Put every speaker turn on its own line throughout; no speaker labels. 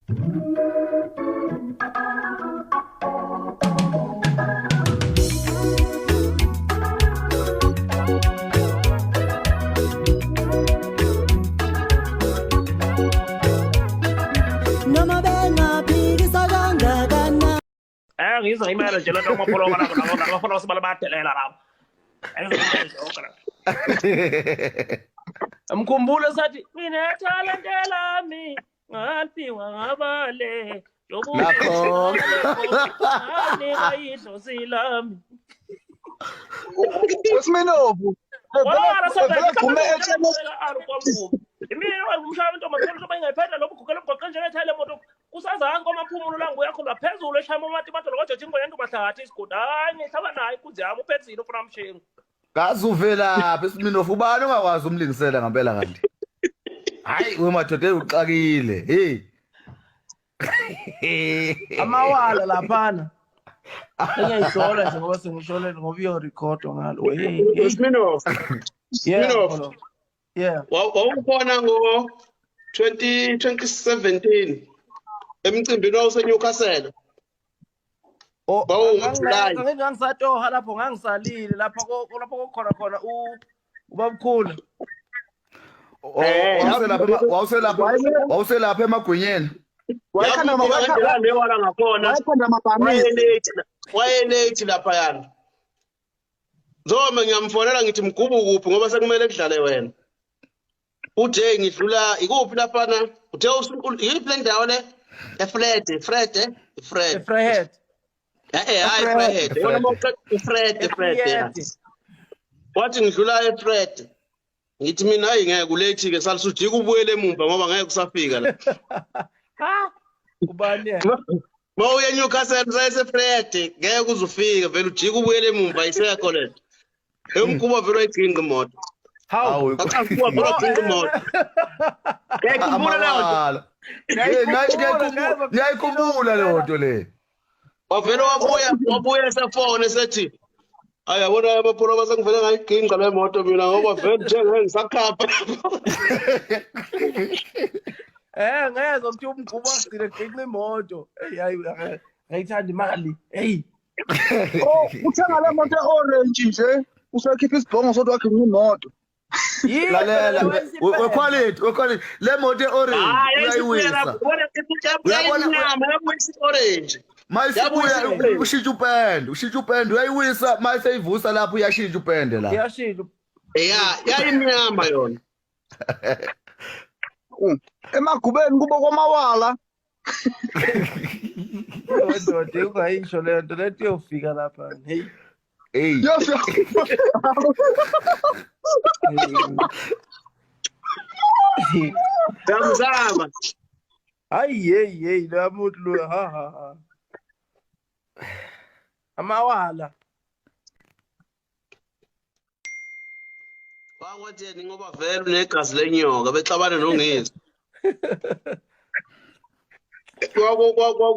Noma bengaphikisa kangakanani.
Ngizwa imela nje lento amapholoka labo labo labo bafana bayadelela labo. Ngizwa imela nje yonke la. Mkhumbule sathi mina talente lami ngaliphiwa ngabale
Nakho.
Nganika idlozi lami.
Usiminovu.
Wala
Vele gqume etsheni.
Imina wangumshaya intombazane njengoba ingayiphetha lokhu gugela umgwaqo nje ethayile moto kusazange kwamaphumulo la nguya khona phezulu eshaya amati madolo kwajeje ingoya ntomahlathi isigodi hayi ngihlaba naye inkunzi yami uphezile ufuna mshengu.
Kaze uvelaphi Siminofu ubani ongakwazi umlingisela ngempela kanti? Hayi we madoda uxakile. Hey.
Amawala laphana. Engiyayihlola nje ngoba sengishole ngoba iyorekhodwa ngalo. Hey, hey.
Sminoff.
Yeah,
Sminoff.
Mkholo. Yeah.
Wawukhona ngo 20 2017 emcimbini wawuseNewcastle.
Oh,
Wawungu-July.
Angithi ngangisatoha lapho ngangisalile lapho lapho kokhona khona u ubabkhulu.
Wawuselapha wawuselapha wawuselapha emagwinyeni.
Wayekhanda
Yakuthi lewala ngakhona.
wayekhanda amabhamisi.
Wayelate wayelate laphayana. Nzoma ngiyamfonela ngithi mgubu kuphi ngoba sekumele kudlale wena. Uthe ngidlula ikuphi laphana? Uthe yiphi le ndawo le? eFred, Fred, Fred.
Efrehead.
Eh hayi Fred. Yona mawuqeda uFred, Fred.
Efriyede.
Wathi ngidlula eFred. Ngithi mina hayi ngeke ulethi ke salusujika ubuyele emumva ngoba ngeke usafika la.
Ha? Ubani yena?
Mawuye eNewcastle usayese Fred ngeke uzufike vele ujika ubuyele emumva isekho lento. Emkhuba vele wayigqinqa imoto.
Hawu.
Akakhuba vele wagqinqa imoto. Ngiyayikhumbula leyo nto.
Amawala. Hey, ngiyayikhumbula leyo nto le.
Wavele wabuya wabuya esefone esethi Hayi yabona abapholo basengivele ngayigqinqa le moto mina ngoba vele njengeke ngisakhapha.
Ngezwa kuthiwa umgquba wagcina eginqa imoto. Hey hayi ngayithanda imali. Hey.
Oh, uthenga le moto e-orange nje. Usekhipha isibhongo sodwa waginqa imoto.
Yini
Lalela
phela
we quality, we quality. Le moto e-orange
Hayi
uyayiwisa. Uyabona-
uyabona yabuyisa i-orange.
Mayisibuya
Yabuyisa i-orange.
ushintsha upende, ushintsha upende uyayiwisa mayiseyivusa lapho uyashintsha upende la.
Iyashintsha.
Ya, yayimnyama yona.
Emagubeni kubo kwamawala.
Ndoda ungayisho leyo nto lento iyofika lapha. Hey.
Hey.
Yofika.
Zamzama.
Hayi hey hey lo muntu lo ha ha ha. Amawala.
Wakwatheni ngoba vele unegazi lenyoka bexabana nongizwe.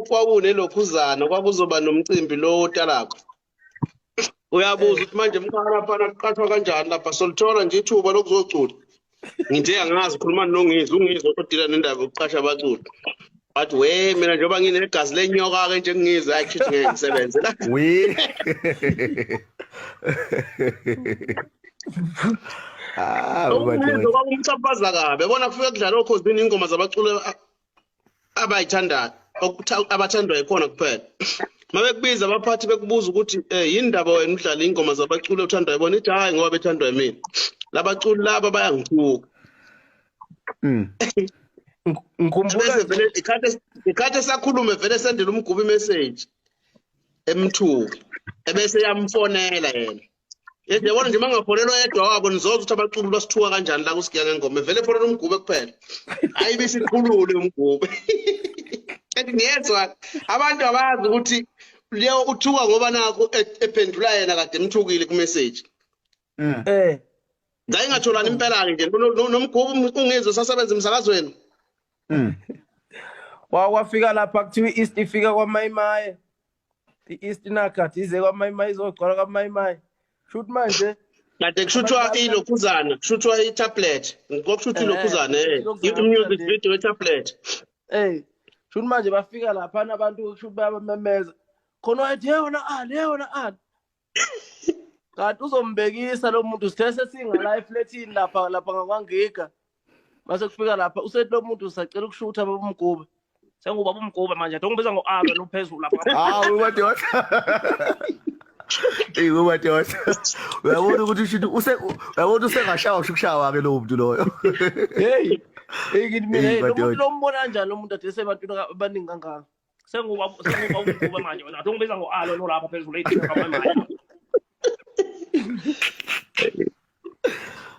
Kwakunelokhuzana kwakuzoba nomcimbi lo wotalakho. Uyabuza ukuthi manje mkhaya laphana kuqhathwa kanjani lapha solithola nje ithuba lokuzocula. Ngithe angazi khuluma nongizwe ungizwe odila nendaba yokuqasha abaculi. Wathi we mina njengoba nginegazi lenyoka ke nje ngizwe hayi kushuthi ngeke ngisebenze la.
We. Ah,
Ungizwe kwakumchaphaza kabi yabona kufika kudlala okhozini ingoma zabaculi abayithandayo abathandwa yikhona kuphela. Mabekubiza abaphathi bekubuza ukuthi yini ndaba wena udlala ingoma zabaculi othandwa yibona ithi hayi ngoba bethandwa yimina. Labaculi laba bayangithuka.
Ngikhumbula
Bese vele ikhathi esakhulume vele sendele umgubi message emthuka ebese yamfonela yena. Yabona nje mangafonelwa yedwa wabo nizozwa ukuthi abaculi basithuka kanjani la kusigiya ngengoma vele fonela umgube kuphela. Hayi bisiqhulule umgube. Ethi ngiyezwa abantu abazi ukuthi leyo uthuka ngoba nakho ephendula yena kade emthukile ku message. Ngayingatholani impela ke nje nomgubu ungizwe sasebenza emsakazweni.
Wafika lapha kuthiwa i-East ifika kwaMayimaye. I-East Nugget ize kwaMayimaye izogcwala kwaMayimaye. Shoot manje.
Kade kushuthwa ilokhuzana, kushuthwa i-tablet. Ngokushuthwa ilokhuzana
Ilokhuzana
i-music
mhlawumbe.
video ye-tablet.
Eh. Shuthi manje bafika laphana abantu shuthi bayabamemeza. Khona wayethi hey wena Ali, hey wena Ali. Kanti uzombekisa lo muntu sithe sesingala eflethini lapha lapha ngakwangiga. Mase kufika lapha usethi lo muntu usacela ukushutha babumgube.
Sengubaba umgube manje ade ungibiza ngo-alwe nophezulu lapha.
Hawu madoda. Ey madoda. Uyabona ukuthi ushuthi use uyabona usengashawa ushukushawa ke lowo muntu loyo.
Hey, hey ngithi mina
Hey,
hey, lo muntu
madoda.
lombona kanjani lo muntu ade sebantwini abaningi kangaka.
Sengubaba sengubaba umgube manje wena ade ungibiza ngo-alwe nolapha phezulu ey'thini kamamaye.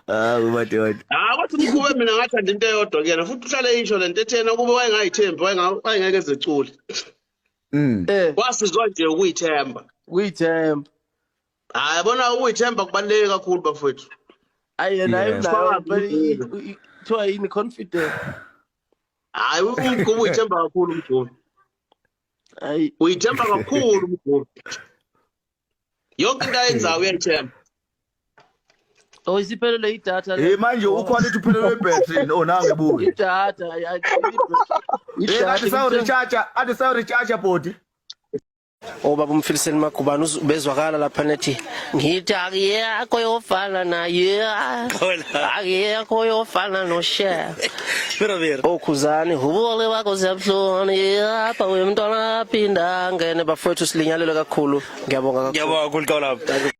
Hawu madoda.
Hayi kodwa umkhube mina ngathanda into eyodwa kuyena futhi uhlale isho lento ethena kube wayengayithembi wayengeke ezecule. Wasizwa nje ukuyithemba.
Ukuyithemba.
Hayi yabona ukuyithemba kubaluleke kakhulu bafowethu.
Ayi yena ayinayo impela kuthiwa yini confidence.
Hayi umgube uyithemba kakhulu umgube.
Hayi
uyithemba kakhulu umgube. Yonke into ayenzayo uyayithemba.
Oh isiphelele idatha
le. Hey manje uquality uphelelwe ibattery oh nange buke.
Idatha
Hey kade sawu recharge, kade sawu recharge body.
Obaba umfiliseni Magubane bezwakala lapha nethi ngithi akuyekho yofana naye akuyekho yofana noshef okhuzani hubole bakho ziyabuhlungu apha wemntwana aphinda angene bafowethu silinyalelwe kakhulu ngiyabonga kakhulu
Ngiyabonga kakhulu Qawulapha.